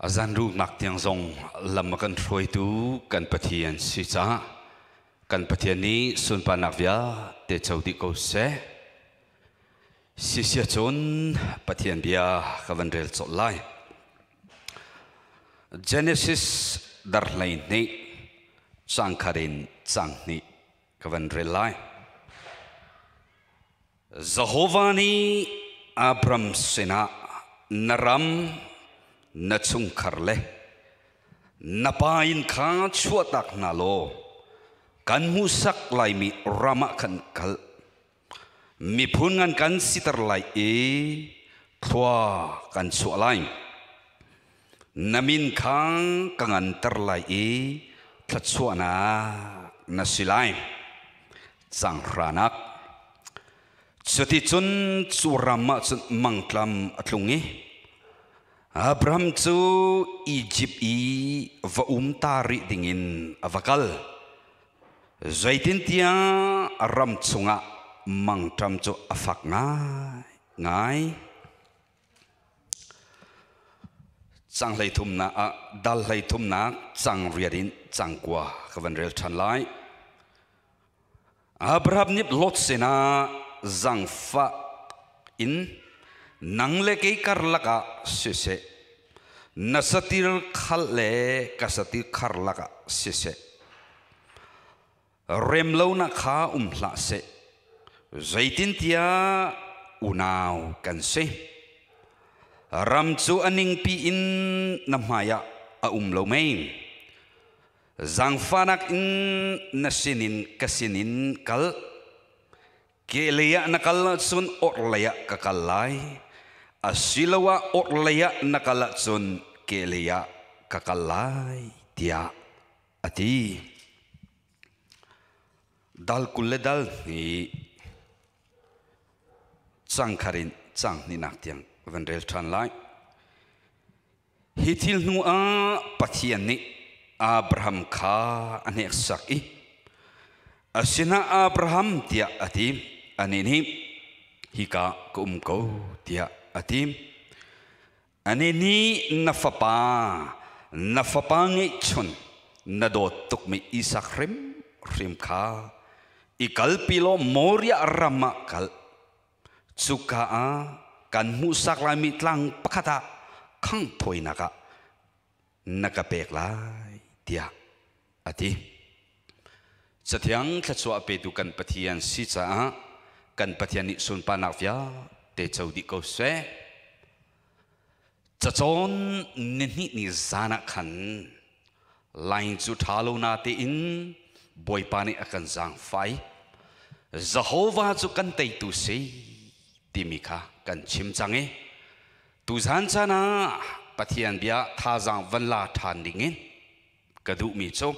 A zan ruknak tiang zong lam a kan hruaitu kan Pathian si caah kan Pathian nih sunparnak vialte co dih ko seh. Sisia cun Pathian bia ka van rel colh lai. Genesis dar 12 cang khat in cang hnih ka van rel lai. Jehovah nih Abram sinah na ram, na chungkhar le na pa inn kha chuahtak hna law kan hmuhsak laimi ram ah khan kal. Miphun ngan kan siter lai i thlua kan chuah lai. Na min kha ka nganter lai i thluachuahnak na si lai. Canghranak. Cuticun cu ram ah cun mangtlam a tlung i Abraham cu Izipt i va um ta rih dingin a va kal. Zeitintiah a ram chungah mangṭam cu a fak ngaingai. Cang hleithumnak ah dal hleithumnak cang riat in cang kua ka van rel ṭhan lai. Abraham nih Lot sinah zangfah in nang le kei karlak ah siseh, na satil khal le ka satil karlak ah siseh, remlonak kha um hlah seh, zeitintiah unau kan si. Ram cu a ningpi in na hmaiah a um lo mei? Zaangfahnak in na sinin ka sinin kal. Kehlei ah na kal ahcun orhlei ah ka kal lai. Asiloah orhlei ah na kal ahcun kehlei ah ka kal lai, tiah a ti. Dal 22 cang khat in cang hnihnak tiang van rel ṭhan lai. Hi thil hnu ah Pathian nih Abraham kha a hneksak i a sinah Abraham tiah a ti. Anih nih hika ka um ko tiah a ti. Anih nih na fapa, na fapa ngeihchun, na dawt tukmi Isak hrimhrim kha i kalpi law Moriah ram ah kal. Cuka ah kan hmuhsak laimi tlang pakhat ah khanghthawinak ah na ka pek lai tiah a ti. Cathiang thluachuah petu kan Pathian si caah kan Pathian nih sunparnak vialte co dih ko seh. Cacawn nihnih ni zan ah khan line cu ṭha lo na tein Bawipa nih a kan zaangfai. Jehovah cu kan teitu si timi kha kan chim cang i tuzan caan ah Pathian bia thazaang van la ṭhan dingin ka duhmi cu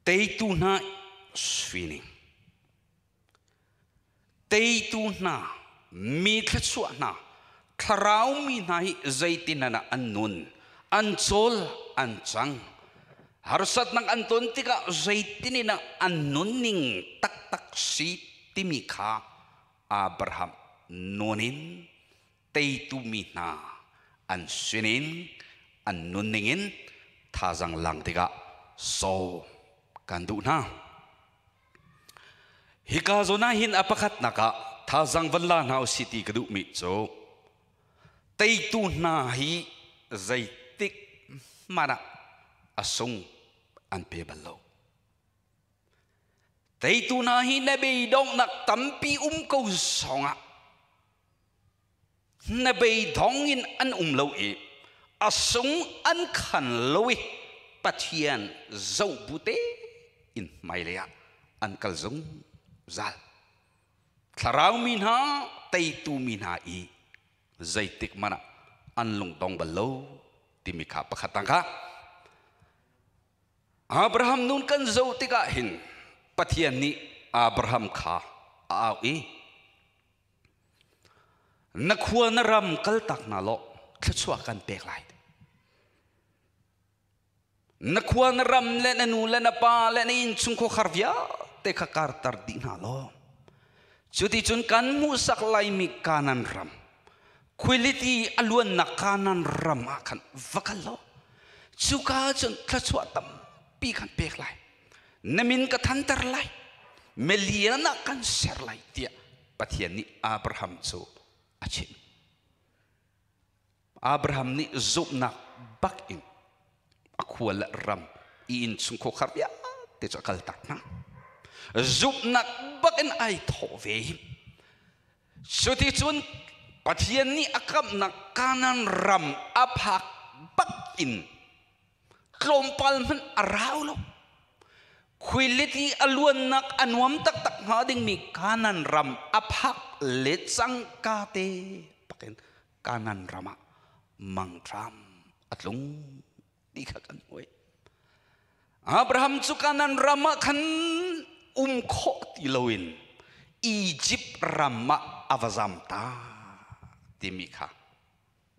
teitu hna sining Teitu hna, mi thluachuah hna, thlarau mi hna hi zeitin ah an nun, an cawl, an cang. Harsatnak an ton tikah zeitin in an nunning taktak si timi kha Abraham nun in teitu mi hna an sinin an nunning in thazang lang tikah so kan duh hna. Hika zawn ah hin a pakhatnak ah thazaang van la hna usih ti ka duhmi cu teitu hna hi zeitik hmanh ah a sung an pe bal lo. Teitu hna hi na beidonghnak tampi um ko zongah na beidong in an um lo i a sung an khan lo i Pathian zoh bu te in hmailei ah an kal zungzal. Thlarau mi hna teitu mi hna i zeitik hmanh ah an lungdong bal lo timi kha pakhat tang kha Abraham nun kan zoh tikah hin Pathian nih Abraham kha a au i Na khua na ram kaltak hna law thluachuah kan pek lai. Na khua na ram le na nu le na pa le na innchung khuakhar vialte kha karter dih hna law cuticun kan hmuhsak laimi Kanan ram. Khuailiti a luannak Kanaan ram ah khan va kal law cuka cun thluachuah tampi khan pek lai. Na min ka thanter lai. Melian ah kan ser lai tiah Pathian nih Abraham cu a chimh. Abraham nih zumhnak bak in a khua le ram i innchung khuakhar vialte cu a kaltak hna. Zumhnak bak in ai thawh ve. Cuticun Pathian nih a kamhnak Kanaan ram a phak bak in tlawmpal hmanh a rau lo. Khuiliti a luannak a nuam taktak hnga dingmi Kanaan ram a phak le cangka te bakin Kanaan ram ah mangṭam a tlung ti kha kan hmuh. Abraham cu Kanaan ram ah khan um khawh ti loin Egypt ram ah a va zam ta timi kha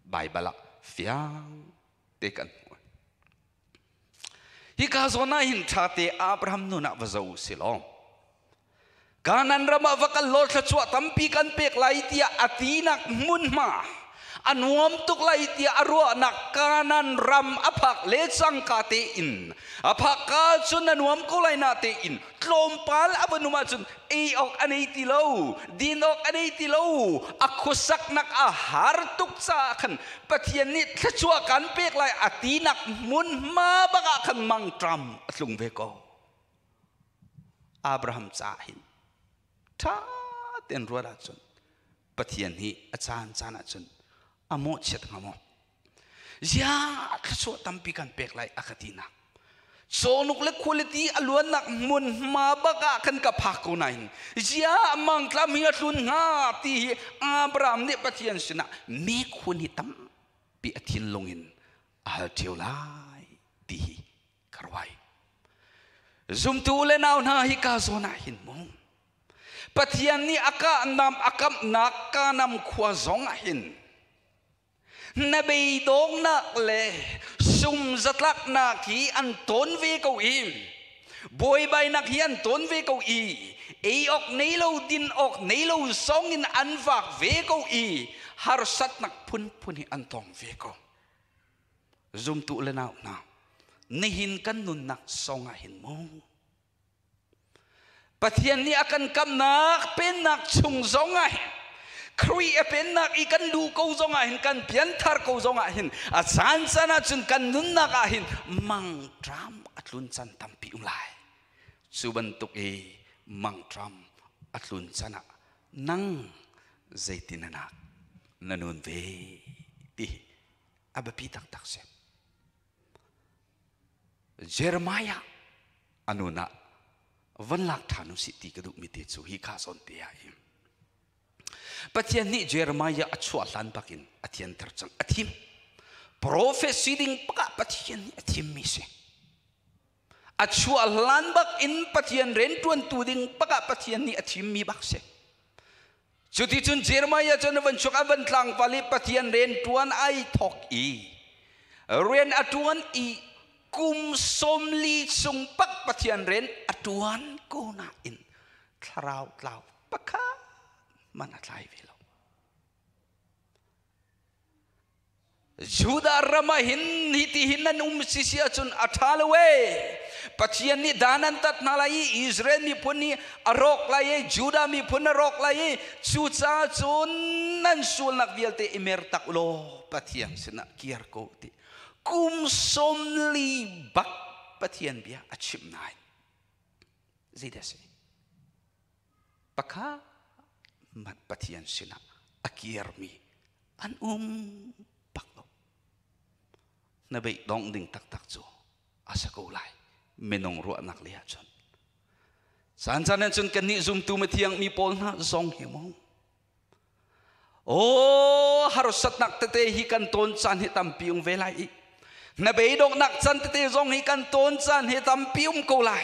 Baibal ah fiang te kan hmuh. Hika zawn ah hin ṭha te Abraham nun ah va zo si law Kanaan ram ah va kal law thluachuah tampi kan pek lai tiah a tinak hmunhma a nuam tuk lai tiah a ruahnak Kanaan ram a phak le cangka tein a phak ka cun a nuam ko lai na tein tlawmpal a van um ahcun ei awk a nei ti lo din awk a nei ti lo a khuasaknak a har tuk caah khan Pathian nih thluachuah kan pek lai a tinak hmunhma bak ah khan mangṭam a tlung ve ko. Abraham caah hin ṭha tein ruat ahcun Pathian hi a caan caan ahcun a mawhchiat hnga maw? Ziah thluachuah tampi kan pek lai a ka tinak. Cawhnuk le quality a luannak hmunhma bak ah khan ka phak ko nain ziah mangtlam hi a tlun hnga ti hi Abraham nih Pathian sinah mekhun hi tampi a thinlung in a hal ṭheo lai ti hi ka ruai. Zumtu le nau hna hi ka zawn ah hin mu Pathian nih a kah nam a kamhnak Kanam khua zong ah hin na beidawngnak le sum zatlaknak hi an tawn ve ko i buaibainak hi an tawn ve ko i ei awk nei lo din awk nei lo zong in an vak ve ko i harsatnak phunphun hi an tong ve ko. Zumtu le nau hna, nihin kan nunnak song ah hin mu Pathian nih a kan kamnak pennak chung zong ah hin Khrih a pennak i kan luh ko zong ah hin kan pianthar ko zong ah hin a caan caan ah cun kan nunnak ah hin mangṭam a tlun can tampi um lai. Cu bantuk i mangṭam a tlun can ah nang zeitin na nak na nun ve ti a biapi taktak si. Jeremiah a nun ah van lak ṭhan usih ti ka duhmi te cu hi kha zawn te ah hin Pathian nih Jeremiah a chuah hlan bakin a thianter cang a thim prophet si ding pakah Pathian nih a thimmi si a chuah hlan bak in Pathian rianṭuantu ding pakah Pathian nih a thimmi bak si Cuticun Jeremiah cu na van chuak a van tlangval i Pathian rian ṭuan ai thawk i rian a ṭuan i kum 40 chung pak Pathian rian a ṭuan ko nain thlarau tlau pakhat man a tlai ve lo. Judah ram ah hin hiti hin nan um si si ahcun a ṭha lo ee. Pathian nih dan an tat hna lai i Israel miphun nih a rawk lai i Judah miphun a rawk lai i cucaah cun nan sualnak vialte i mer tak u law Pathian sinah kir ko ti. Kum 40 bak Pathian bia a chimh nain zeidah a si? Pakhat hmanh Pathian sinah a kirmi an um bak lo. Na beidong ding taktak cu a si ko lai minung ruahnak lei ahcun. Caan caan in cun kannih zumtu mithiang mi pawl hna zong hi mu. Aw harsatnak tete hi kan tawn caan hi tampi um ve lai i na beidonghnak can tete zong hi kan tawn caan hi tampi um ko lai.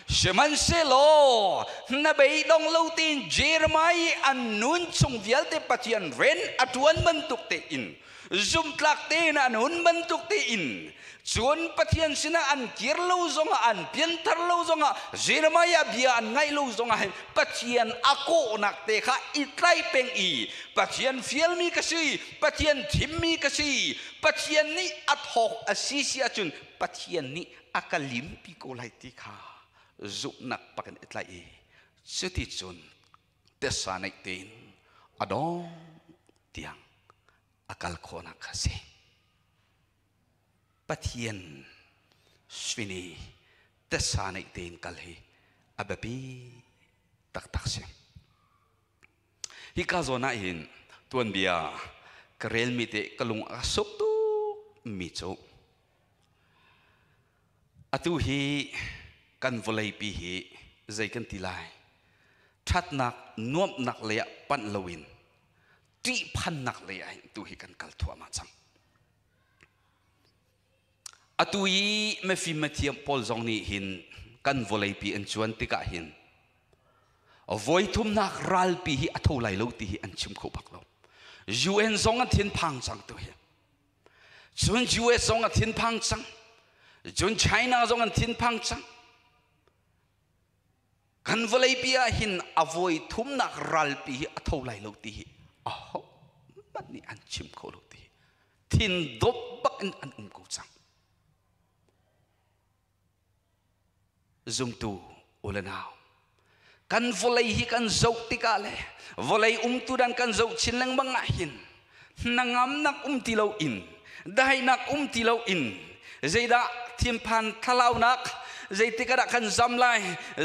Sihmanhsehlaw na beidong lo tiin Jeremiah an nun chung vialte Pathian rian a ṭuan bantuk tein. Zumtlak tein an hun bantuk tein cun Pathian sinah an kir lo zongah, an pianthar lo zongah, Jeremiah bia an ngaih lo zongah hin Pathian a kawhnak te kha i tlaih peng i Pathian fialmi ka si, Pathian thimmi ka si, Pathian nih a thawk a si si ahcun Pathian nih a ka limpi ko lai ti kha zumhnak pakin i tlaih i cuticun tessa neih tein a dong tiang a kal khawhnak kha si. Pathian svini tessa neih tein kal hi a biapi taktak si. Hika zawn ah hin tuanbia ka relmi te ka lung a suk tuk mi cu atu hi kan vawleipi hi zei kan ti lai, ṭhatnak nuamhnak lei ah panh loin ṭihphannak lei ah hin tu hi kan kal thuahmah cang. Atu i mifim mathiam pawl zong nih hin kan vawleipi an cuan tikah hin voithumnak ralpi hi a tho lai lo ti hi an chim kho bak lo. UN zong an thinphang cang tu hi. Cun US zong a thinphang cang. Cun China zong an thinphang cang. Kan vawleipi ah hin a voi thumnak ralpi hi a tho lai lo ti hi aho hmanh nih an chim kho lo ti thin dawp bak in an um ko cang. Zumtu u le nau, kan vawlei hi kan zoh tikah le vawlei umtu dan kan zoh chin lengmang ah hin hnangamnak um ti lo in, daihnak um ti lo in, zeidah thinphan thlalaunak, zeitik ah dah kan zam lai,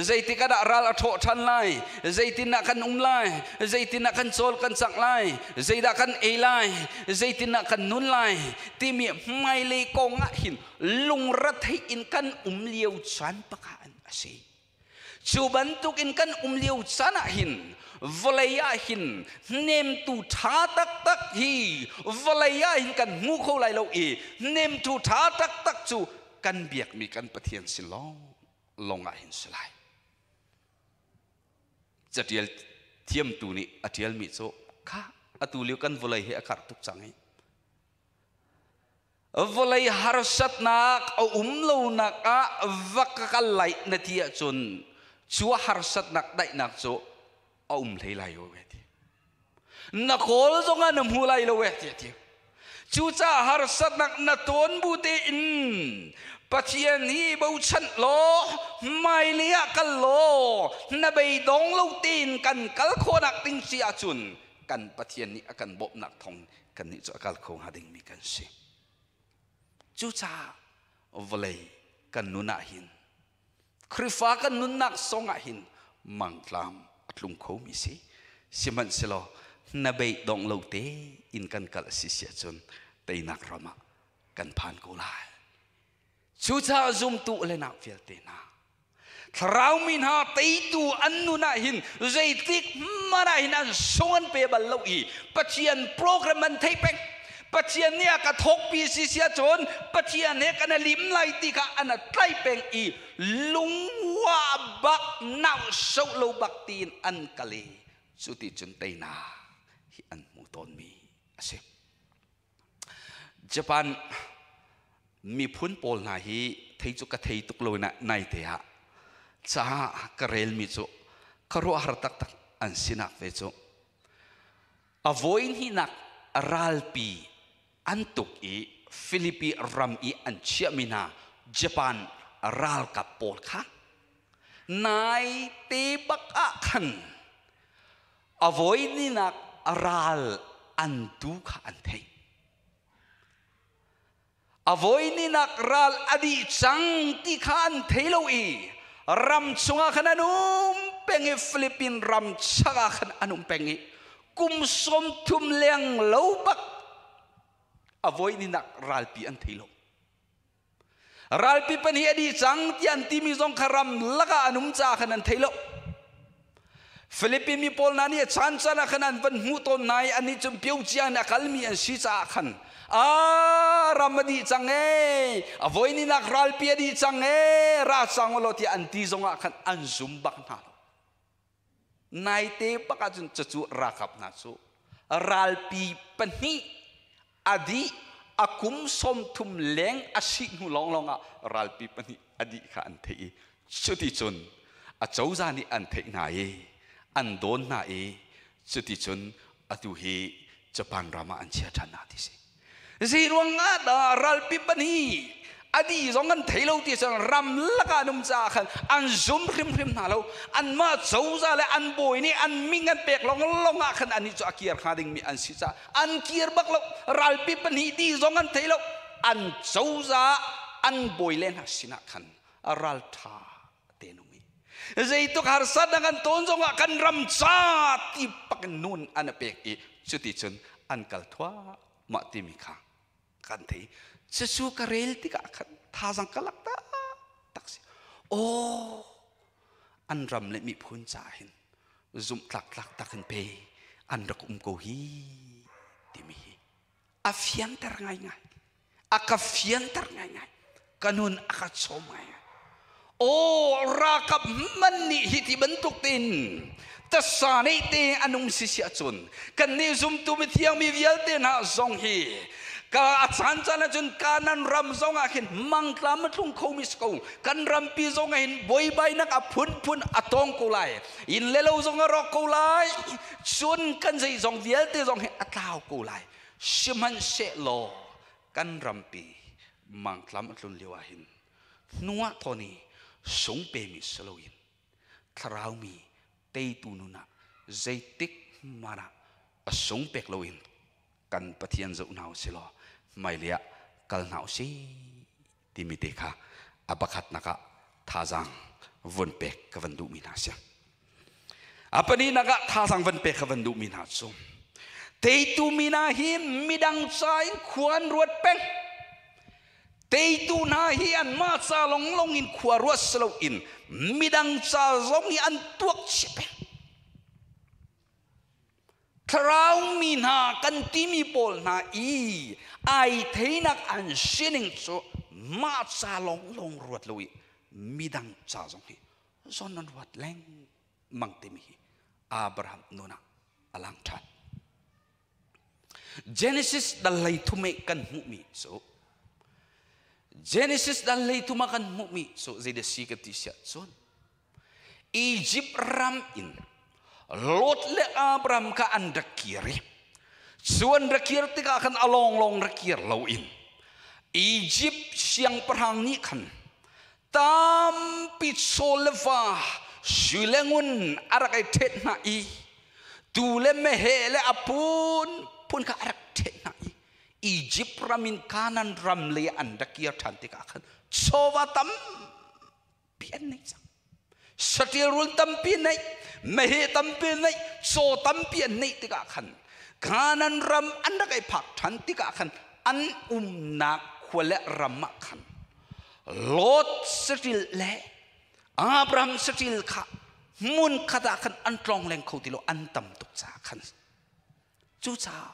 zeitik ah dah ral a ṭhawh ṭhan lai, zeitin ah kan um lai, zeitin ah kan cawl kan cangh lai, zeidah kan ei lai, zeitin ah kan nun lai timi hmailei kong ah hin lungrethei in kan um lio caan pakhat a si. Cu bantukin kan um lio caan ah hin vawlei ah hin hnemtu ṭha taktak hi vawlei ah hin kan hmu kho lai lo i hnemtu ṭha taktak cu kan biakmi kan Pathian sin lawng lawng ah hin si lai. Catial thiamtu nih a ṭialmi cu kha atu lio kan vawlei hi a karh tuk cang i vawlei harsatnak a um lonak ah va ka kal lai na ti ahcun cu harsatnak daihnak cu a um hlei lai lo ti. Na kawl zongah na hmu lai lo ti a ti. Cucaah harsatnak na tawn bu tein Pathian hi bochan law hmailei ah kal law na beidong lo tein kan kal khawhnak ding si ahcun kan Pathian nih a kan bawmhnak thawng kannih cu a kal kho hnga dingmi kan si. Cucaah vawlei kan nun ah hin, Khrihfa kan nunnak song ah hin mangtlam a tlung khomi si. Sihmanhsehlaw na beidong lo te in kan kal a si si ahcun teinak ram ah kan phan ko lai. Cucaah zumtu le nak vialte hna, thlarau mi hna teitu an nun ah hin zeitik hmanh ah hin an sung an pe bal lo i Pathian program an theih peng. Pathian nih a ka thawkpi si si ahcun Pathian he kan lim lai ti kha an tlai peng i lungwa bak nau so lo bak tiin an kal i cuti cun teinak hi an hmu tawnmi a si. Japan miphun pawl hna hi thei cu ka thei tuk lo na naite ah ca ka relmi cu ka ruahhar taktak an sinak ve cu a voi hnihnak ralpi an tuk i Philippi ram i an chiahmi hna Japan ralkap pawl kha nai te bak ah khan a voi ninak ral an tu kha an theih. A voi ninak ral a dih cang ti kha an thei lo i ram chungah khan an um peng i Philippine ram chak ah khan an um peng i kum 30 leng lo bak a voi ninak ralpi an thei lo. Ralpi pan hi a dih cang ti an timi zong kha ram lakah an um caah khan an thei lo. Philippine mi pawl hna nih a caan caan ah khan an van hmuh tawn hna i annih cu pio cia in a kalmi an si caah khan a ram a dih cang ee, a voi ni nak ralpi a dih cang ee, ra cang law tiah an ti zongah khan an zum bak hna lo. Naite bak ahcun cucu ralkap hna cu ralpi pahnih Adi a kum 30 leng a si hnu lawnglawng ah ralpi pahnih a dih kha an theih i cuticun a cozah nih an theih hna i an dawn hna i cuticun atu hi Japan ram ah an chia ṭhan hna ti si. Zei ruangah dah ralpi pahnih a dih zong an thei lo ti cun ram lakah an um caah khan an zum hrimhrim hna lo. Anmah cozah le an bawi nih an ming an pek lawnglawng ah khan annih cu a kir hnga dingmi an si caah an kir bak lo. Ralpi pahnih dih zong an thei lo. An cozah an bawi le hna sinah khan ralṭha te nung i zeituk harsatnak an tawn zongah kan ram ca ti pak in nun an pek i cuticun an kal thuahmah timi kha kan thei. Cucu ka rel tikah khan thazang ka lak tak si. Aw, an ram le miphun ca hin zumhtlak tlak tak in pe an rak um ko hi timi hi a fianter ngaingai, a ka fianter ngaingai, ka nun a ka chawm ngaingai. Aw, rakap man nih hi ti bantuk tein tasa nei te an um si si ahcun kan nih zumtu mithiang mi vialte hna zong hi ka a caan caan ahcun Kanan ram zong ah khin mangtlam a tlung kho mi si ko. Kan rampi zong ah hin buaibainak a phunphun a tong ko lai, inn le lo zong a rawk ko lai, cun kan zeizong vialte zong hi a tlau ko lai. Sihmanhsehlaw kan rampi mangtlam a tlun lio ah hin hnuah thawn i sung pemi si loin thlarau mi teitu nun ah zeitik hmanh ah a sung pek loin kan Pathian zoh hna usih law hmailei ah kal hna usih timi te kha a pakhatnak ah thazaang vun pek ka van duhmi hna si. A pahnihnak ah thazaang van pek ka van duhmi hna cu teitu mi hna hi midang ca in khua an ruat peng. Teitu hna hi anmah ca longlong in khua ruat si loin midang ca zong hi an tuak chih peng. Thlarau mi hna kan timi pawl hna i ai theinak an sining cu mah ca longlong ruat lo i midang ca zong hi zawn an ruat lengmang timi hi Abraham nun ah a lang ṭhan. Genesis dal hlei thum i kan hmuhmi cu Genesis dal hlei thum ah kan hmuhmi cu zeidah si ka ti siah cun Egypt ram in Lot le Abraham kha an rak kir i cu an rak kir tikah khan a lawnglawng rak kir loin Egypt siangpahrang nih khan tampi chaw le va, sui le ngun a rak i ṭhet hna i tuu le meheh le a phunphun kha a rak ṭhet hna i Egypt ram in Kanaan ram lei an rak kir ṭhan tikah khan chawva tampi an nei cang. Saṭil rul tampi neih, meheh tampi neih, caw tampi an neih tikah khan Kanaan ram an rak i phak ṭhan tikah khan an umnak khua le ram ah khan Lot saṭil le Abraham saṭil kha hmun khat ah khan an tlong leng kho ti lo, an tam tuk caah khan. Cucaah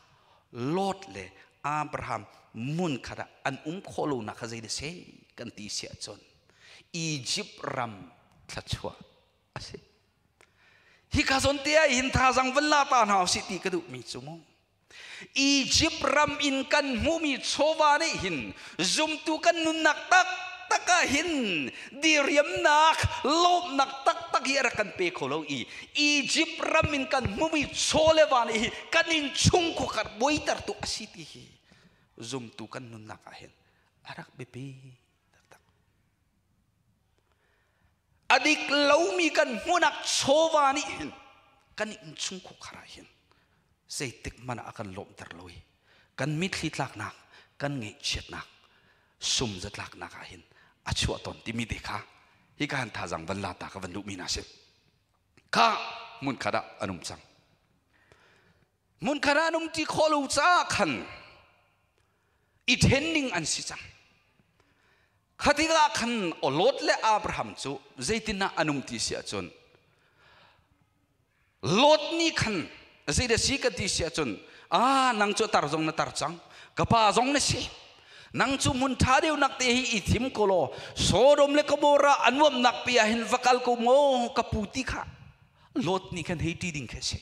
Lot le Abraham hmun khat ah an um khawh lonak kha zei seh kan ti si ahcun Egypt ram thluachuah a si. Hika zawn te ah hin thazang van la ta hna usih ti ka duhmi cu mu. Egypt ram in kan hmuhmi chawva nih hin zumtu kan nunnak taktak ah hin diriamnak, lawmhnak taktak hi a rak kan pe kho lo i Egypt ram in kan hmuhmi chaw le va nih hi kan innchung khuakhat buaitertu a si ti hi zumtu kan nunnak ah hin a rak biapi taktak. A dik lomi kan hmuhnak chawva nih hin kan innchung khuakhar ah hin zeitik hmanh ah a kan lawmhter lo i kan mitthli tlaknak, kan ngaihchiatnak, sum zatlaknak ah hin a chuah tawn timi te kha hika han thazang van la ta ka van duhmi hna si. Kha hmun khat ah an um cang. Hmun khat ah an um ti khawh lo caah khan i then ding an si cang. Khatikah khan Lot le Abraham cu zeitinah an um ti si ahcun Lot nih khan zeidah si ka ti si ahcun, "Ah, nang cu tar zong na tar cang, ka pa zong na si, nang cu hmun ṭha deuhnak te hi i thim ko law Sodom le Gomorrah a nuamnak pi ah hin va kal ko maw ka pu," ti kha Lot nih khan hei ṭi ding khi a si.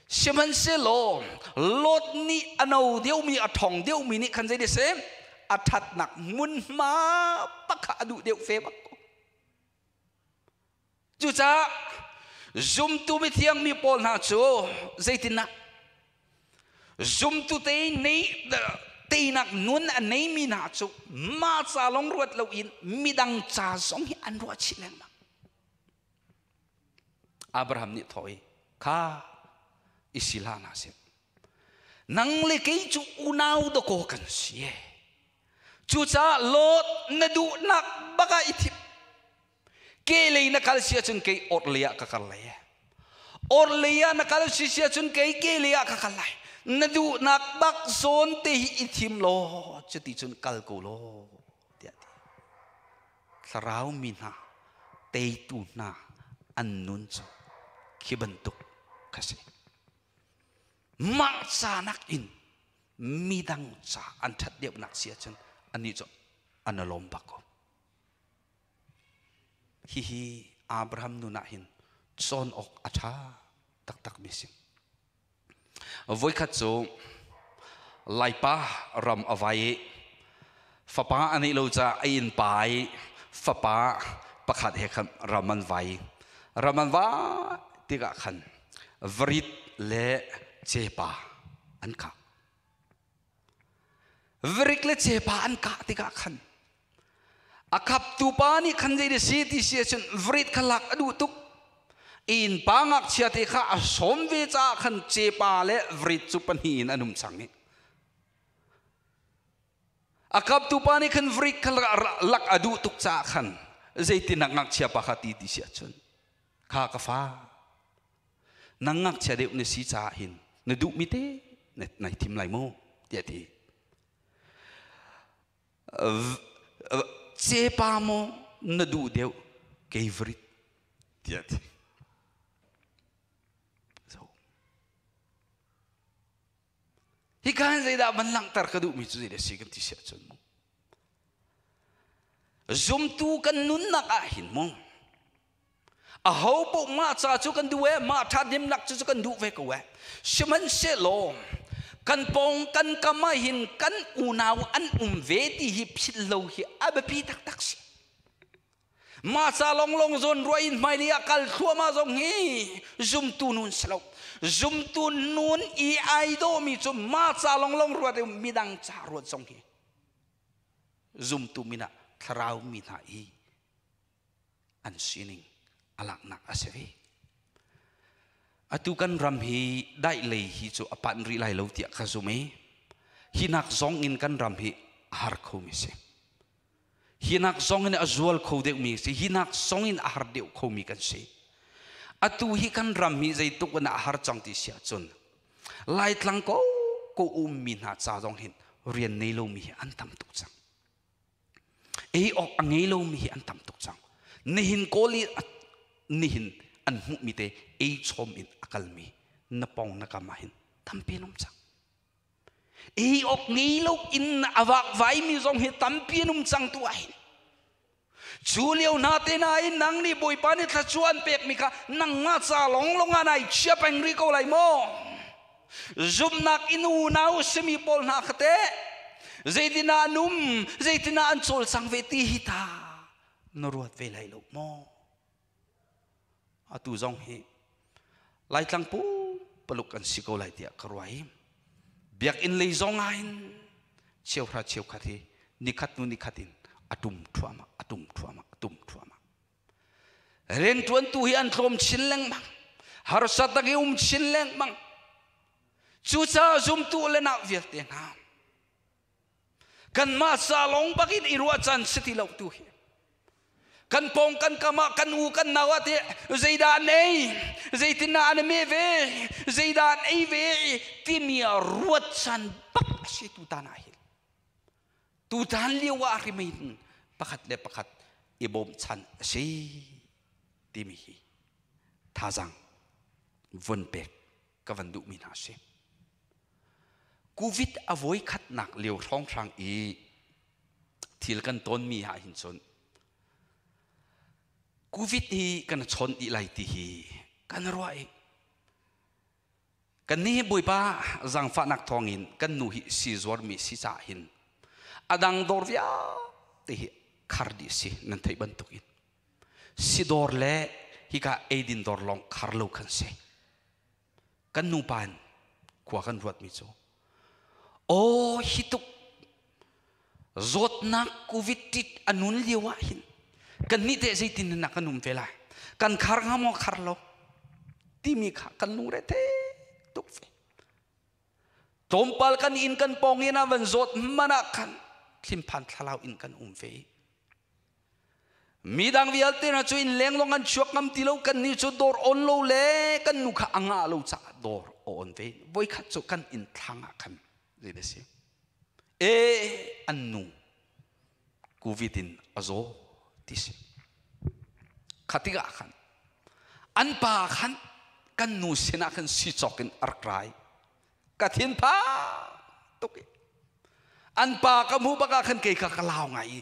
Sihmanhsehlaw Lot nih a no deuhmi a ṭhawng deuhmi nih khan zei seh a ṭhatnak hmunhma pakha a duh deuh fe bak ko. Cucaah zumtu mithiang mi pawl hna cu zeitindah zumtu te nei teinak nun a neimi hna cu mah ca lawng ruat loin midang ca zong hi an ruah chih lengmang. Abraham nih thawh i kha i si hlah hna seh nang le kei cu unau dakaw kan si e cucaah Lot na duhnak bak ah i thim ke lei na kal si ahcun kei or lei ah ka kal lai e or lei ah na kal si si ahcun kei ke lei ah ka kal lai na duhnak bak zawn te hi i thim law cuti cun kal ko law tiah ti thlarau mi hna teitu hna an nun cu khi bantuk kha si mah ca nakin midang ca an ṭhat deuhnak si ahcun annih cu an i lawm bak ko hihi Abraham nun ah hin cawn awk a ṭha taktak mi si Voikhat cu Laipa ram a vai i fapa a neih lo caah a innpa i fapa pakhat he khan ram an vai. Ram an vai tikah khan varit le cepa an kah. Varik le cepa an kah tikah khan A khaptu pa nih khan zei si ti si ahcun vrit kha lak a duh tuk. Innpa ngakchia te kha a sawm ve caah khan cepa le vrit cu pahnih in an um cang i a kaptu pa nih khan vrit kha lak a duh tuk caah khan zeitin ngakchia pa kha ti ti si ahcun kha ka fa nang ngakchia deuh na si caah hin na duhmi te nai thim lai mu tiah ti. Cepa maw na duh deuh kei vrit tiah ti. So hika hin zeidah van langhter ka duhmi cu zeidah si kan ti si ahcun mu zumtu kan nunnak ah hin mu aho paoh mah ca cu kan duh e mah ṭhathnemnak cu kan duh ve ko e sihmanhsehlaw kan pawng kan kam ah hin kan unau an um ve ti hi philh lo hi a biapi taktak si mah ca longlong zawn ruah in hmailei ah kal thluahmah zong hi zumtu nun si lo zumtu nun i ai dawhmi cu mah ca longlong ruat i midang ca ruat zong hi zumtu min ah thlarau mi hna i an sining a laknak a si ve. Atu kan ram hi daih lei hi cu a panh rih lai lo tiah ka zum i hi nak zong in kan ram hi a har khomi si. Hi nak zong in a zual kho deuhmi si. Hi nak zong in a har deuh khomi kan si. Atu hi kan ram hi zeitluk in a har cang ti si ahcun Laitlang ko ko ummi hna ca zong hin rian nei lomi hi an tam tuk cang. Ei awk a ngei lomi hi an tam tuk cang. Nihin kawl i nihin an hmuhmi te ei chom in a kalmi na pong na kam ah hin tampi an um cang. Ei awk ngei lo in a vakvaimi zong hi tampi an um cang tu ah hin. Cu lio hna te nain nang nih Bawipa nih thluachuah an pekmi kha nangmah ca longlong ah nai chia peng rih ko lai maw? Zumhnak in unau simi pawl hna kha teh zeitinah an um, zeitinah an cawlcang ve ti hi ta na ruat ve lai lo maw? Atu zong hi Laitlang pumpak an si ko lai tiah ka ruah i biakinn lei zong ah hin cheuhra cheukhat hi nikhat hnu nikhat in a tum thluahmah a tum thluahmah a tum thluahmah Rianṭuantu hi an tlawm chin lengmang. Harsatnak hi um chin lengmang. Cucaah zumtu le nau vialte hna kanmah ca lawng bak in i ruah caan si ti lo tu hi. Kan pawng kan kam ah kan u kan nau ah teh zeidah an ei, zeitindah an i meh ve, zeidah an ei ve timi ah ruat caan bak a si tutan ah hin. Tutan lio ah rimin pakhat le pakhat i bawmchan a si timi hi thazaang vun pek ka van duhmi hna a si. Covid a voi khatnak lio hrawnghrang i thil kan tawnmi ah hin cun Covid hi kan chawn dih lai ti hi kan ruah i. Kan nih Bawipa zaangfahnak thawngin kan nu hi si zuarmi si caah hin a dang dawr vialte hi khar dih si nan theih bantukin si dawr le hika eidin dawr lawng khar lo khan si. Kan nupa in khua kan ruatmi cu aw hi tuk zawtnak covid tit a nun lio ah hin kan nih teh zeitin na kan um ve lai, kan khar hnga maw khar lo timi kha kan lungre the tuk ve. Tlawmpal kan inn kan pawng in a van zawt hmanh ah khan thlimphan thlalau in kan um ve. Midang vialte hna cu inn leng lawng an chuak ngam ti lo, kan nih cu dawr on lo le kan nu kha a ngah lo caah dawr a on ve. Voikhat cu kan inn thlang ah khan zei si e an nu covid in a zaw ti si. Kha tikah khan an pa khan kan nu sinah khan si cawk in a rak rai. Ka thinpha tuk i an pa ka hmuh bak ah khan kei kha ka lau ngai i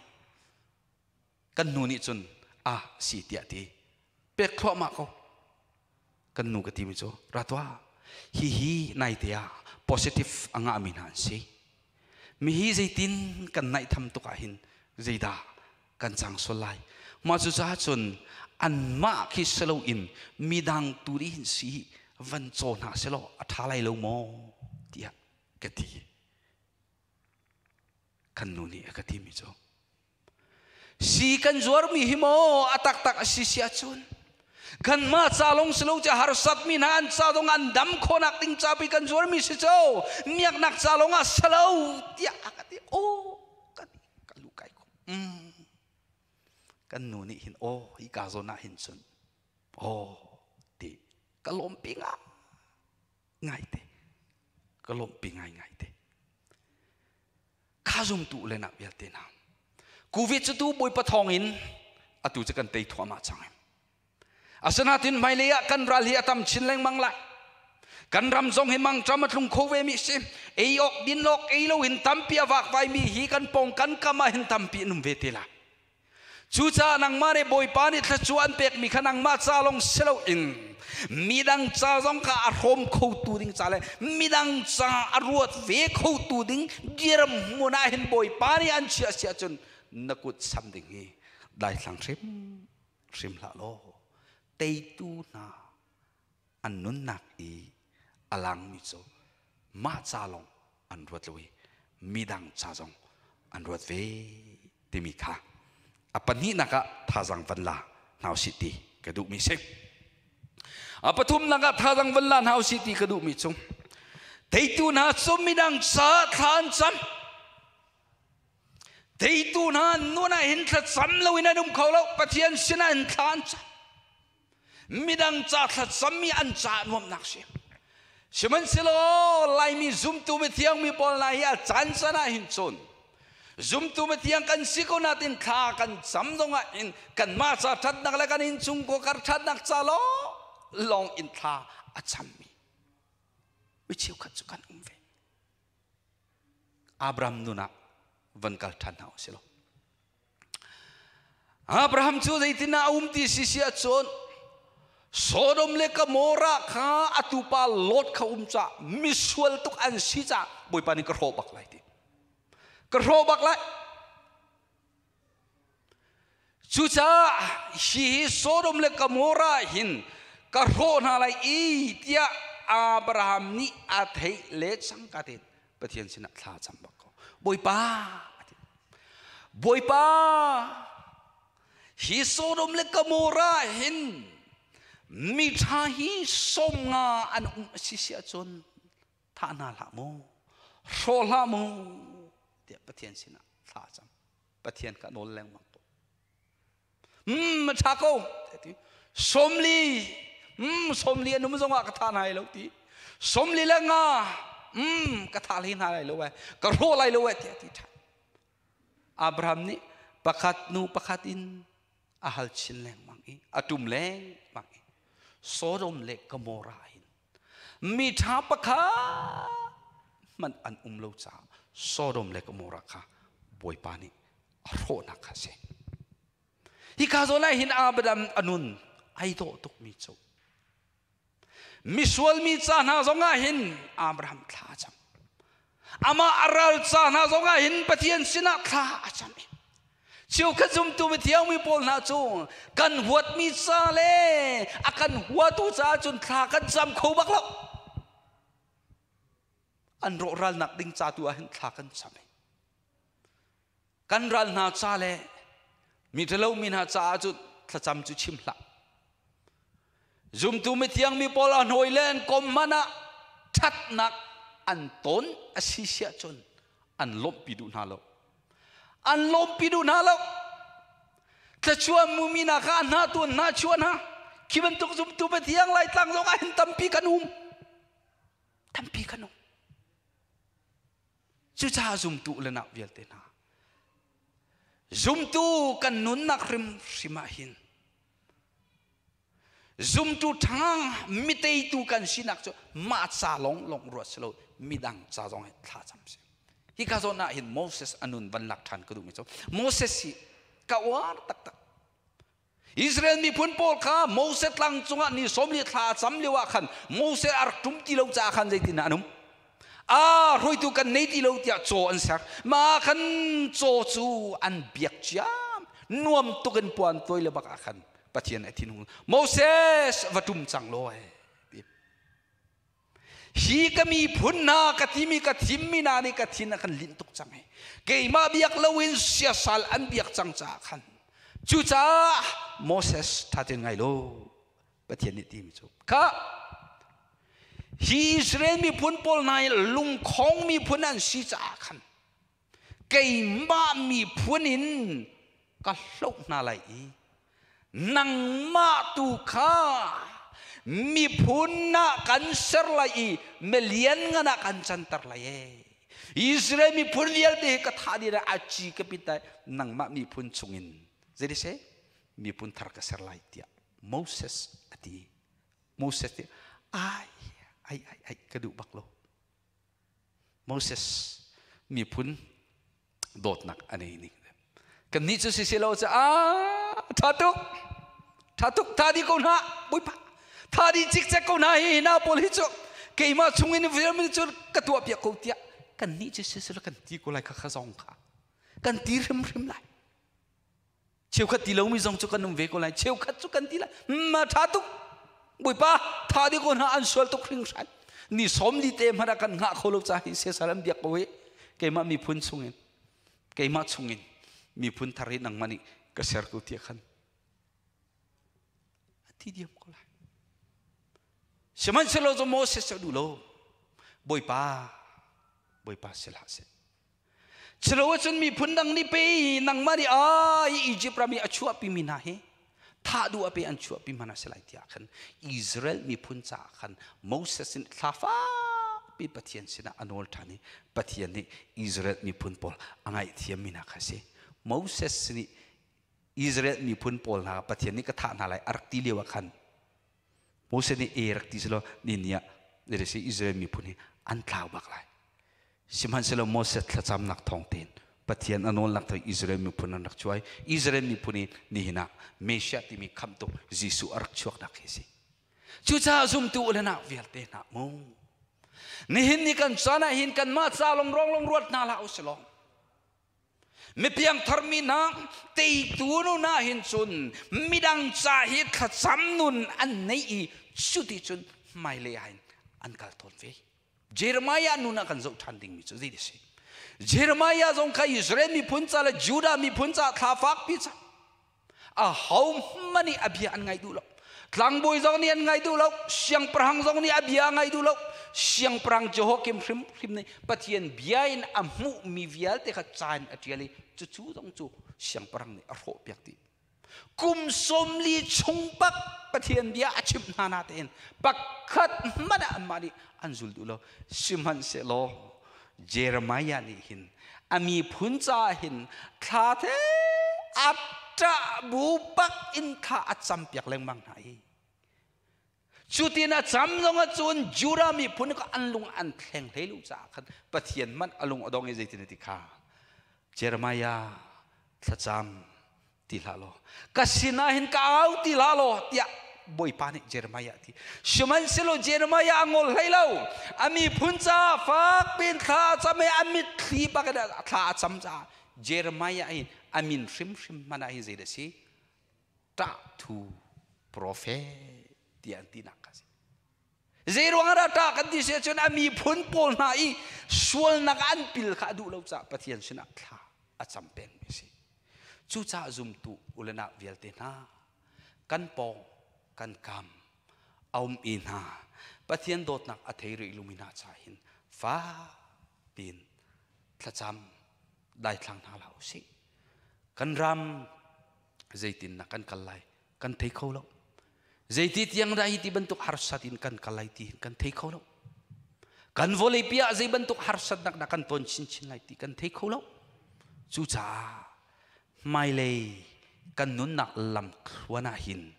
kan nu nih cun a si tiah ti pek thluahmah ko. Kan nu ka timi cu ra tuah, hihi naite ah positive a ngahmi hna an si, mi hi zeitin kan naih tham tuk ah hin zeidah kan cang sual lai, mah cu caah cun anmah khi si loin midang tu nih hin si van caw hna selaw a ṭha lai lo maw tiah ka ti. Kan nu nih a ka timi cu si kan zuarmi hi maw a taktak a si si ahcun kanmah ca lawng si lo ca harsatmi hna an ca dong an dam khawhnak ding ca pi kan zuarmi si co miaknak ca lawng ah si lo tiah a ka ti. Aw ka ti, ka lu kai ko. Kan nu nih hin aw hi ka zawn ah hin cun aw ti ka lawmpi nga ngai te, ka lawmpi ngai ngai te. Kha zumtu le nak vialte hna, covid cu tu Bawipa thawng in atu cu kan tei thuahmah cang. Asinain hmailei ah kan ral hi a tam chin lengmang lai. Kan ram zong hi mangṭam a tlung kho ve mi si. Ei awk din awk ei lo in tampi a vakvai mi hi kan pawng kan kam ah hin tampi an um ve te lai. Cucaah nangmah nih Bawipa nih thluachuah an pekmi kha nangmah ca lawng si loin midang ca zong kha a hrawm khotu ding ca le midang ca a ruat ve khotu ding dirhmun ah hin Bawipa nih an chiah si ahcun na kut sam ding hi daithlang hrim hrim hlah law teitu hna an nunnak i a langmi cu mah ca lawng an ruat lo i midang ca zong an ruat ve timi kha a pahnihnak ah thazang van la hna usih ti ka duhmi si. A pathumnak ah thazang van la hna usih ti ka duhmi cu teitu hna cu midang ca thla an cam. Teitu hna nun ah hin thlacam loin an um kho lo. Pathian sinah hin thla an cam. Midang ca thlacammi an ca nuamhnak si. Sihmanhsehlaw Laimi zumtu mithiang mi pawl hna hi a caan can ah hin cun zumtu mithiang kan si ko natin thla kan cam zongah hin kanmah ca ṭhatnak le kan innchungkhar kar ṭhatnak ca lawng in thla a cammi mi cheukhat cu kan um ve. Abraham nun ah van kal ṭhan hna usih law Abraham cu zeitin ah a um ti si si ahcun Sodom le Gomorrah kha a tupa Lot kha um cah misual tuk an si cah Bawipa nih ka hrawh bak lai ti, ka hrawh bak lai. Cucaah hi Sodom le Gomorrah hin ka hrawh hna lai i tiah Abraham nih a theih le cangka tein Pathian sinah thla a cam bak ko. Bawipa, Bawipa, hi Sodom le Gomorrah hin mi ṭha hi 50 an um a si si ahcun thah hna hlah mu, hrawh hlah mu tiah Pathian sinah thla a cam. Pathian kha nawl lengmang ko. A ṭha ko ti. 40, 40 an um zongah ka tha hna lai lo ti. 45, ka tha hlei hna lai lo eh, ka hrawh lai lo eh tiah ti ṭhan. Abraham nih pakhat nu pakhat in a hal chin lengmang i a ṭum lengmang i Sodom le Gomorrah hin mi ṭha pakhat hmanh an um lo caah Sodom le Gomorrah kha Bawipa nih a hrawhnak kha a si. Hika zawn ah hin Abraham a nun ai dawh tukmi cu. Misual mi ca hna zongah hin Abraham thla a cam. Amah a ral ca hna zongah hin Pathian sinah thla a cam i Cheukhat zumtu mithiang mi pawl hna cu kan huatmi ca le a kan huatu caah cun thla kan cam kho bak lo. An rawhralnak ding ca tu ah hin thla kan cam i kan ral hna ca le mi ṭhalo mi hna caah cun thlacam cu chim hlah. Zumtu mithiang mi pawl a hnawi le an kom hmanh ah ṭhatnak an ton a si siah cun an lawmhpi duh hna lo. An lawmhpi duh hna lo. Thluachuah mumi hna kha hna tu an hna chuah hna. Khi bantuk zumtu pathiang Laitlang zong ah hin tampi kan um. Tampi kan um. Cucaah zumtu le nak vialte hna. Zumtu kan nunnak hrimhrim ah hin Zumtu ṭha miteitu kan sinak cu mah ca lawng lawng ruat si lo midang ca zong hi thla cam si. Hika zawn ah hin Moses a nun van lak ṭhan ka duhmi cu Moses hi ka uar taktak. Israel miphun pawl kha Moses tlang cungah ni 40 thla a cam lio ah khan Moses a rak ṭum ti lo caah khan zeitin dah an um? A hruaitu kan nei ti lo tiah caw an ser. Mah khan caw cu an biak ciam. Nuam tuk in puan tuai le bak ah khan Pathian a thinhung. Moses va ṭum cang law ti. Hi ka miphun hna ka timi ka thimmi hna nih ka thin a kan linh tuk cang hi. Keimah biak loin siasal an biak cang caah khan. Cucaah Moses ṭha tein ngai law Pathian nih timi cu kha hi Israel miphun pawl hna hi lungkhong miphun an si caah khan keimah miphun in ka hloh hna lai i nangmah tu kha miphun ah kan ser lai i milian ngan ah kan canter lai e Israel miphun vialte hi ka thah dih a ci ka pit lai nangmah miphun chungin zei se miphun thar ka ser lai tiah Moses a ti Moses nih ai ai ai ai ka duh bak lo Moses miphun dawtnak a nei ning kan nih cu si si lo cu a tha tuk tha tuk tha di ko hna bawipa tha di cikcek ko hna hi hna pawl hi cu keimah chung in vialmi cu ka tuah piak ko tiah kan nih cu si si lo kan ti ko lai kha kha zong kha kan ti hrimhrim lai Cheukhat ti lomi zong cu kan um ve ko lai. Cheukhat cu kan ti lai. Ma ṭha tuk. Bawipa, tha di ko hna an sual tuk hringhran. Ni 40 te hmanh ah kan hngah kho lo ca hi siasal an biak ko hi. Keimah miphun chungin, keimah chungin miphun thar hi nangmah nih ka ser ko tiah khan a ti diam ko lai. Sihmanhsehlaw cu Moses cu a duh lo. Bawipa, Bawipa si hlah seh. Culo ahcun miphun dang nih pei nangmah nih ai Egypt ram i a chuahpimi hna hi thah duh ah pei an chuahpi hmanh a si lai tiah khan Israel miphun caah khan Moses in thla fakpi Pathian sinah a nawl ṭhan i Pathian nih Israel miphun pawl a ngaihthiammi hna kha a si. Moses nih Israel miphun pawl hna Pathian nih ka thah hna lai a rak ti lio ah khan Moses nih e rak ti selaw ni ni ah Israel miphun hi an tlau bak lai. Sihmanhsehlaw Moses thlacamnak thawng tein Pathian a nawlnak thawng Israel miphun an rak chuai. Israel miphun i nihin ah Messiah timi khamhtu Jesuh a rak chuaknak hi a si. Cucaah zumtu u le nau vialte hna mu. Nihin ni kan caan ah hin kanmah ca long rong long ruat hna hlah u si law. Mipiangthar mi hna teitu nu hna hin cun midang ca hi thlacam nun an nei i cuti cun hmailei ah hin an kal tawn ve. Jeremiah nun ah kan zoh ṭhan dingmi cu zei a si? Jeremiah zong kha Israel miphun ca le Judah miphun ca thla fakpi ca a ho hmanh nih a bia an ngai duh lo. Tlangbawi zong nih an ngai duh lo, siangpahrang zong nih a bia a ngai duh lo. Siangpahrang Jehoiakim hrimhrim nih Pathian bia in a hmuhmi vialte kha ca in a ṭial i cucu zong cu siangpahrang nih a hrawhpiak dih. Kum 40 chung bak Pathian bia a chimh hna natein pakhat hmanh ah anmah nih an zul duh lo. Sihmanhsehlaw Jeremiah nih hin a miphun caah hin thla the a ṭah bu bak in thla a campiak lengmang hna i cutin a cam zong ahcun Judah miphun kha an lung an thleng hlei lo caah khan Pathian hmanh a lung a dong i zeitin a ti kha Jeremiah thlacam ti hlah law ka sinah hin ka au ti hlah law tiah. Bawipa nih Jeremiah ti. Sihmanhsehlaw Jeremiah a ngol hlei lo. A miphun caah fak piin thla a cam i a mitthli bak in thla a cam caah Jeremiah hi a min hrimhrim hmanh ah hin zeidah a si? Ṭahthu profet tiah an tinak kha a si. Zeiruang ah dah ṭah kan ti si ahcun a miphun pawl hna i sualnak an pil kha a duh lo caah Pathian sinah thla a cam pengmi a si. Cucaah zumtu ulenak vialte hna kan pawng kan kam a um i hna Pathian dawtnak a thei rih lomi hna ca hin fak piin thlacam daithlang hna hlah usih. Kan ram zeitin na kan kal lai kan thei kho lo. Zeiti tiang dah hi ti bantuk harsat in kan kal lai ti kan thei kho lo. Kan vawleipi ah zei bantuk harsatnak dah kan ton chinchin lai ti kan thei kho lo. Cucaah hmailei kan nunnak lam thluan ah hin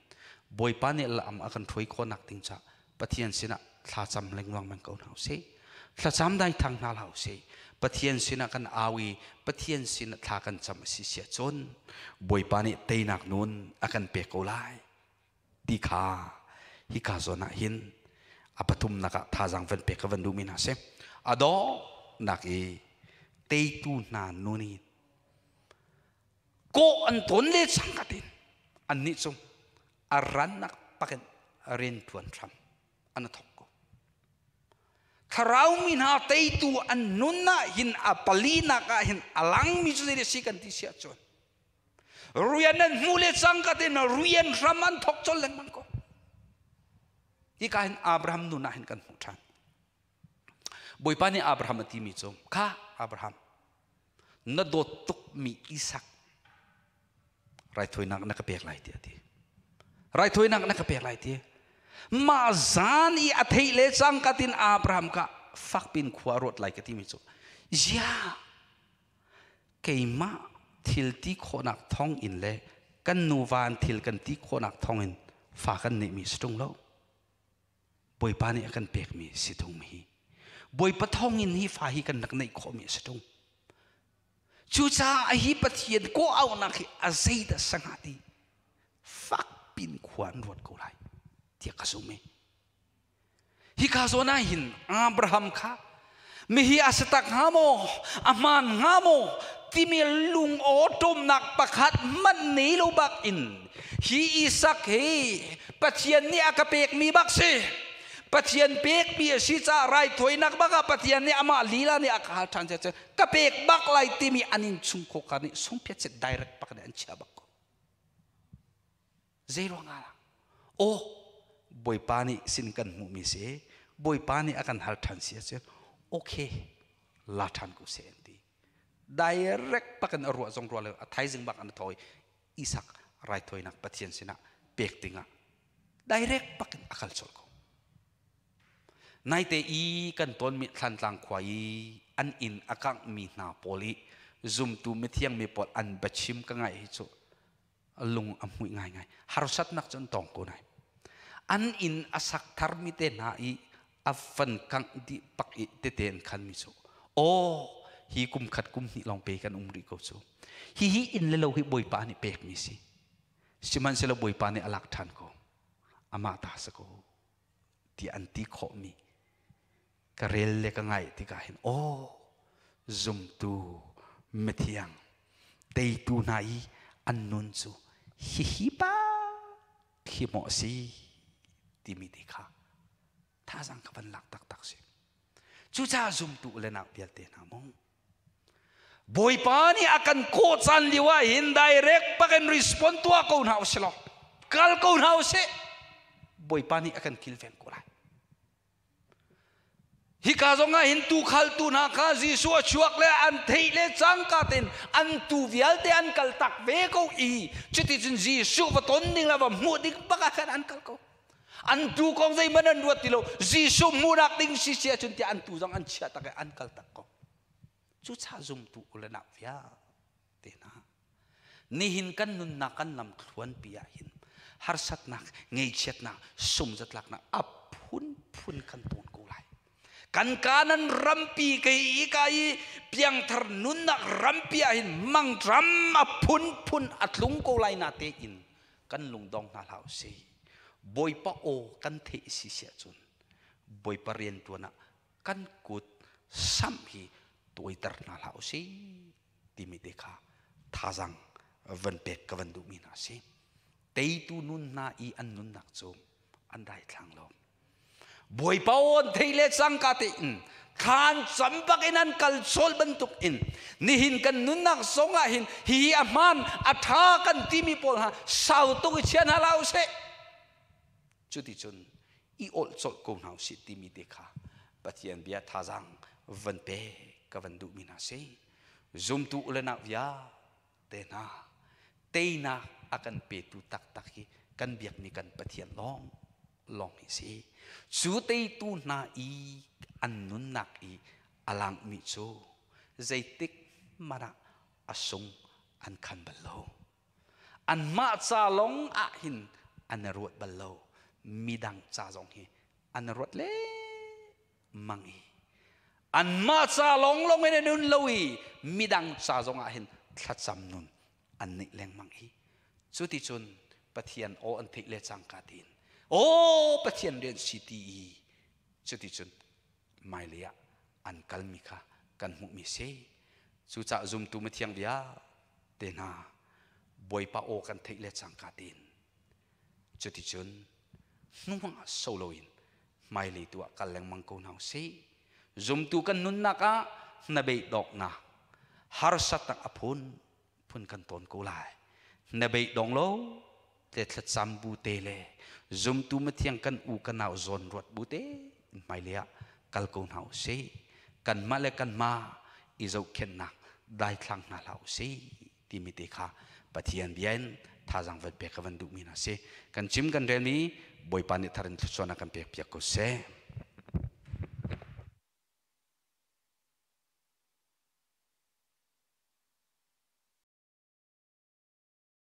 Bawipa nih lam a kan hruai khawhnak ding caah Pathian sinah thlacam lengmang men ko hna usih. Thlacam dai thang hna hlah usih. Pathian sinah kan au i Pathian sinah thla kan cam a si sia cun Bawipa nih teinak nun a kan pek ko lai ti kha hika zawn ah hin a pathumnak ah thazaang van pek ka van duhmi hna si. A dawhnak i teitu hna nun hi kawh an tawn le cangka tein annih cu a rannak pakin rian ṭuan hram an thawk ko. Thlarau mi hna teitu an nun ah hin a palinak ah hin a langmi cu zei si kan ti si ahcun rian an hmuh le cangka tein rian hram an thawk colh lengmang ko. Hika hin Abraham nun ah hin kan hmuh ṭhan. Bawipa nih Abraham a timi cu, kha Abraham, na dawt tukmi Isak raithawinak na ka pek lai tiah a ti. Raithawinak na ka pek lai ti. Mah zan i a theih le cangka tin Abraham kha fakpin khua ruat lai ka timi cu, ziah keimah thil ti khawhnak thawng in le kan nuva an thil kan ti khawhnak thawng in fa kan neihmi si ṭung lo. Bawipa nih a kan pekmi si tung hi. Bawipa thawngin hi fa hi kan rak neih khawhmi a si tung. Cucaah hi Pathian kawh auhnak hi a zeidah sangah ti fak pin khua an ruat ko lai tiah ka zum i. Hika zawn ah hin Abraham kha mihi a si tak hnga maw a hmaan hnga maw timi lung awṭawmnak pakhat hmanh nei lo bak in hi Isak hi Pathian nih a ka pekmi bak si Pathian pekmi a si caah raithawinak bak ah Pathian nih amah lila nih a ka hal ṭhan cu ka pek bak lai timi an in chung khawh ka nih sungphiat set direct bak nih an chia bak ko Zei ruangah dah? Aw, Bawipa nih sin kan hmuhmi si, Bawipa nih a kan hal ṭhan si ahcun, okay, la ṭhan ko seh an ti. Direct bakin a ruah zong ruah lo, a thaizing bak an tho i Isak raithawinak Pathian sinah pek dingah direct bakin a kal colh ko. Naite i kan tonmi Thlantlang khua i an inn a kanghmi hna pawl i zumtu mithiang mi pawl an biachim ka ngaih hi cu lung a hmuih ngaingai. Harsatnak cu an tong ko nai. An inn a sak tharmi te hna i a van kangh dih pak i tete an khanmi cu aw hi kum khat kum hnih lawng pe kan um rih ko cu. Hihi inn le lo hi Bawipa nih pekmi si. Sihmanhsehlaw Bawipa nih a lak ṭhan ko. Amah ta si ko ti an ti khawhmi ka rel le ka ngaih tikah hin aw zumtu mithiang teitu hna i an nun cu hihi pa khi maw a si timi te kha thazang ka van lak taktak si. Cucaah zumtu le nak vialte hna mu Bawipa nih a kan kawh caan lio ah hin direct bakin respond tuah ko hna usih law kal ko hna usih. Bawipa nih a kan kilveng ko lai. Hika zong ah hin tuukhaltu hna kha Jesuh a chuak le an theih le cangka tein an tuu vialte an kal tak ve ko i cuticun Jesuh va ton ding le va hmuh ding bak ah khan an kal ko. An tuu kong zeihmanh an ruat ti lo. Jesuh hmuhnak ding si si ahcun tiah an tuu zong an chiah tak i an kal tak ko. Cucaah zumtu u le nau vialte hna nihin kan nunnak kan lam thluanpi ah hin harsatnak, ngeichiatnak, sumzatlaknak a phunphun kan tawn ko lai. Kan kanan rampi kei i ka i piangthar nunnak rampi ah hin mangṭam a phunphun a tlung ko lai na tein kan lungdong hna hlah usih. Bawipa aw kan theih si siah cun Bawipa riantuan ah kan kut samh hi tuaiter hna hlah usih timi te kha thazang van pek ka van duhmi hna si. Teitu nun hna i an nunnak cu an daithlang lo. Bawipa aw an thei le cangka tein thlan cam bak in an kal chawl bantuk in nihin kan nunnak zong ah hin hihi a hmaan a ṭha kan timi pawl hna sau tuk i chia hna hlah usih. Cuticun i awlh colh ko hna usih timi te kha Pathian bia thazaang van pe ka van duhmi hna si. Zumtu u le nau vialte hna teinak a kan petu taktak hi kan biakmi kan Pathian lawng lawng hi si. Cu teitu hna i an nunnak i a langmi cu zeitik hmanh ah a sung an khan bal lo. Anmah ca lawng ah hin an i ruat bal lo. Midang ca zong hi an i ruat lengmang i anmah ca lawnglawng in an nun lo i midang ca zong ah hin thlacam nun an neih lengmang i cuticun Pathian aw an theih le cangka tiin aw Pathian rian si ti i cuticun hmailei ah an kalmi kha kan hmuhmi si. Cucaah zumtu mithiang vialte hna Bawipa aw kan theih le cangka tein cuticun hnuah so loin hmailei tu ah kal lengmang ko hna usih. Zumtu kan nunnak ah hnabeidawknak harsatnak a phun phun kan tawn ko lai. Na beidong lo te thlacam bu te le zumtu mathiang kan u kan nau zawn ruat bu te hmailei ah kal ko hna usih. Kanmah le kanmah i zohkhenhnak daithlang hna hlah usih timi te kha Pathian bia in thazaang van pek ka van duhmi hna si. Kan chim kan relmi Bawipa nih thar in thluachuahnak kan pek piak ko seh.